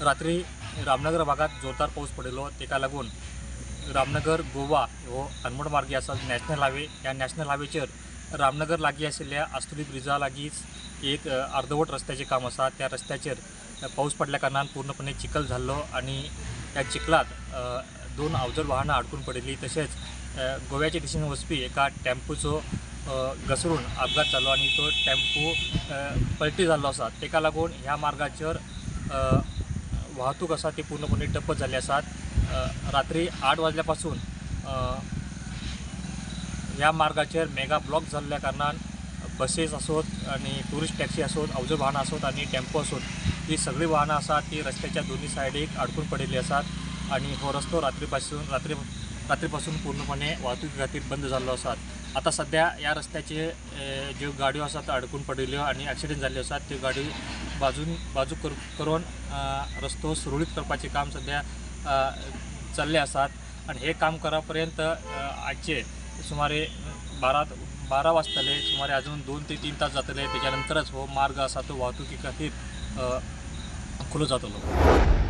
रात्री रामनगर भागात जोरदार पाऊस पडिल्लो, तेका लागून रामनगर गोवा हो अनमोड मार्गी आसा नॅशनल हायवे. ह्या नॅशनल हायवेचेर रामनगर लागीं आशिल्ल्या आस्तोली ब्रिजा लागींच एक अर्दवट रस्त्याचें काम आसा. त्या रस्त्याचेर पाऊस पडल्या कारणान पूर्णपणे चिखल जाल्लो आनी त्या चिखलात दोन अवजड वाहनां अडकून पडिल्लीं. तशेंच गोव्याच्या दिशेन वचपी एका टेम्पोचो घसरून अपघात जालो आनी तो टेम्पो पलटी जाल्लो आसा. तेका लागून ह्या मार्गाचेर वाहतूक आसा ती पूर्णपणे ठप्प जाल्ली आसात. रात्री 8 वाजल्या पासून ह्या मार्गाचेर मेगा ब्लॉक जाल्ल्या कारणान बसेस आसोत आनी टुरिस्ट टॅक्सी आसोत, अवजड वाहनां आसोत आनी टेम्पो आसोत, ही सगळीं वाहनां आसात ती रस्त्याच्या दोनूय सायडीक अडकून पडिल्ली आसात आनी हो रस्तो रात्रीपासून पूर्णपणे वाहतुकी खातीर बंद जाल्लो आसात. आतां सद्या ह्या रस्त्याचे ज्यो गाडयो आसात अडकून पडिल्ल्यो आनी एक्सिडंट जाल्ल्यो आसात त्यो गाडयो बाजू करून रस्तो सुरळीत करपाचें काम सद्या चल्लें आसात. आनी हें काम करा पर्यंत आजचे सुमारे 12 वाजतले, सुमारे अजून 2 ते 3 तास जातले. तेच्या नंतरच हो मार्ग आसा तो वाहतुकी खातीर खुलो जातलो.